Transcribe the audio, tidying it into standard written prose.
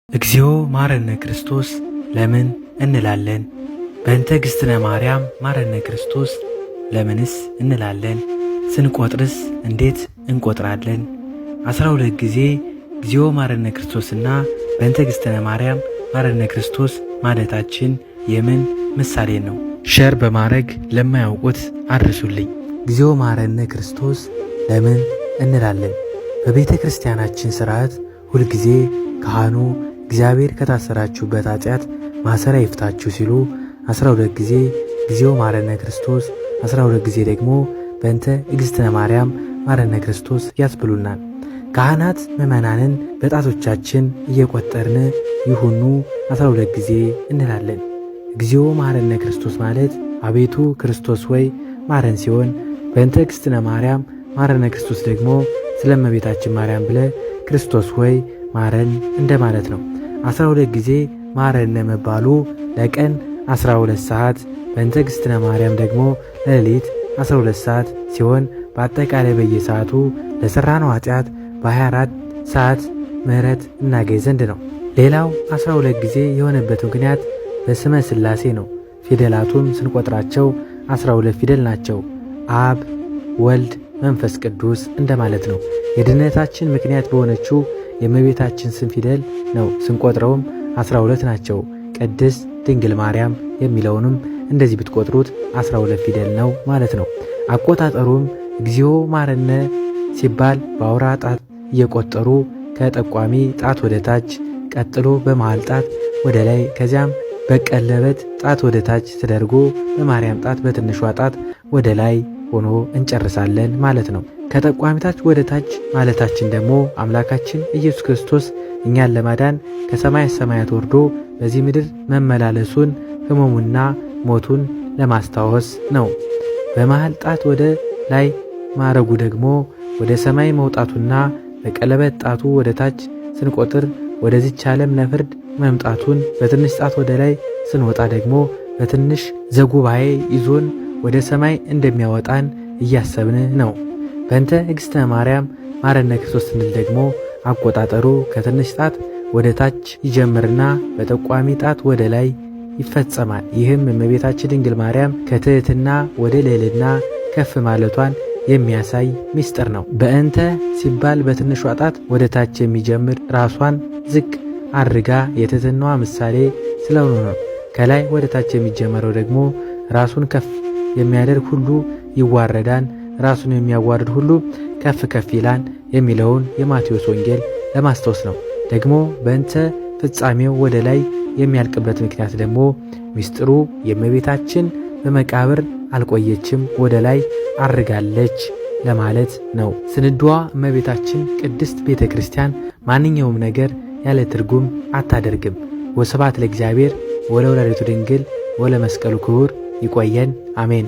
እግዚኦ ማረነ ክርስቶስ ለምን እንላለን? በእንተ እግዝእትነ ማርያም ማረነ ክርስቶስ ለምንስ እንላለን? ስንቆጥርስ እንዴት እንቆጥራለን? 12 ጊዜ እግዚኦ ማረነ ክርስቶስና በእንተ እግዝእትነ ማርያም ማረነ ክርስቶስ ማለታችን የምን ምሳሌ ነው? Share በማድረግ ለማያውቁት አድርሱልኝ። እግዚኦ ማረነ ክርስቶስ ለምን እንላለን? በቤተ ክርስቲያናችን ሥርዓት ሁልጊዜ ካህኑ እግዚአብሔር ከታሰራችሁበት ኃጢአት ማሰሪያ ይፍታችሁ ሲሉ 12 ጊዜ እግዚኦ ማረነ ክርስቶስ፣ 12 ጊዜ ደግሞ በእንተ እግዝእትነ ማርያም ማረነ ክርስቶስ ያስብሉናል። ካህናት ምዕመናንን በጣቶቻችን እየቆጠርን ይሁኑ 12 ጊዜ እንላለን። እግዚኦ ማረነ ክርስቶስ ማለት አቤቱ ክርስቶስ ወይ ማረን ሲሆን፣ በእንተ እግዝእትነ ማርያም ማረነ ክርስቶስ ደግሞ ስለ እመቤታችን ማርያም ብለ ክርስቶስ ወይ ማረን እንደማለት ነው። 12 ጊዜ ማረነ መባሉ ለቀን 12 ሰዓት፣ በእንተ እግዝእትነ ማርያም ደግሞ ለሌሊት 12 ሰዓት ሲሆን በአጠቃላይ በየሰዓቱ ለሠራነው ኃጢአት በ24 ሰዓት ምሕረት እናገኝ ዘንድ ነው። ሌላው 12 ጊዜ የሆነበት ምክንያት በስመ ሥላሴ ነው። ፊደላቱም ስንቆጥራቸው 12 ፊደል ናቸው። አብ፣ ወልድ፣ መንፈስ ቅዱስ እንደማለት ነው። የድኅነታችን ምክንያት በሆነችው የእመቤታችን ስም ፊደል ነው። ስንቆጥረውም 12 ናቸው። ቅድስት ድንግል ማርያም የሚለውንም እንደዚህ ብትቆጥሩት 12 ፊደል ነው ማለት ነው። አቆጣጠሩም እግዚኦ ማረነ ሲባል በአውራ ጣት እየቆጠሩ ከጠቋሚ ጣት ወደ ታች፣ ቀጥሎ በመሃል ጣት ወደ ላይ፣ ከዚያም በቀለበት ጣት ወደ ታች ተደርጎ በማርያም ጣት በትንሿ ጣት ወደ ላይ ሆኖ እንጨርሳለን ማለት ነው። ከጠቋሚ ታች ወደ ታች ማለታችን ደግሞ አምላካችን ኢየሱስ ክርስቶስ እኛን ለማዳን ከሰማይ ሰማያት ወርዶ በዚህ ምድር መመላለሱን ሕመሙና ሞቱን ለማስታወስ ነው። በመሃል ጣት ወደ ላይ ማረጉ ደግሞ ወደ ሰማይ መውጣቱና በቀለበት ጣቱ ወደ ታች ስንቆጥር ወደዚች ዓለም ለፍርድ መምጣቱን፣ በትንሽ ጣት ወደ ላይ ስንወጣ ደግሞ በትንሽ ዘጉባኤ ይዞን ወደ ሰማይ እንደሚያወጣን እያሰብን ነው። በእንተ እግዝእትነ ማርያም ማረነ ክርስቶስ ስንል ደግሞ አቆጣጠሩ ከትንሽ ጣት ወደ ታች ይጀምርና በጠቋሚ ጣት ወደ ላይ ይፈጸማል። ይህም እመቤታችን ድንግል ማርያም ከትሕትና ወደ ልዕልና ከፍ ማለቷን የሚያሳይ ምስጢር ነው። በእንተ ሲባል በትንሿ ጣት ወደ ታች የሚጀምር ራሷን ዝቅ አድርጋ የትሕትናዋ ምሳሌ ስለሆነ ነው። ከላይ ወደ ታች የሚጀመረው ደግሞ ራሱን ከፍ የሚያደርግ ሁሉ ይዋረዳል፣ ራሱን የሚያዋርድ ሁሉ ከፍ ከፍ ይላል የሚለውን የማቴዎስ ወንጌል ለማስታወስ ነው። ደግሞ በእንተ ፍጻሜው ወደ ላይ የሚያልቅበት ምክንያት ደግሞ ምስጢሩ የእመቤታችን በመቃብር አልቆየችም፣ ወደ ላይ አርጋለች ለማለት ነው። ስንዷ እመቤታችን ቅድስት ቤተ ክርስቲያን ማንኛውም ነገር ያለ ትርጉም አታደርግም። ወስብሐት ለእግዚአብሔር ወለወላዲቱ ድንግል ወለመስቀሉ ክቡር። ይቆየን። አሜን።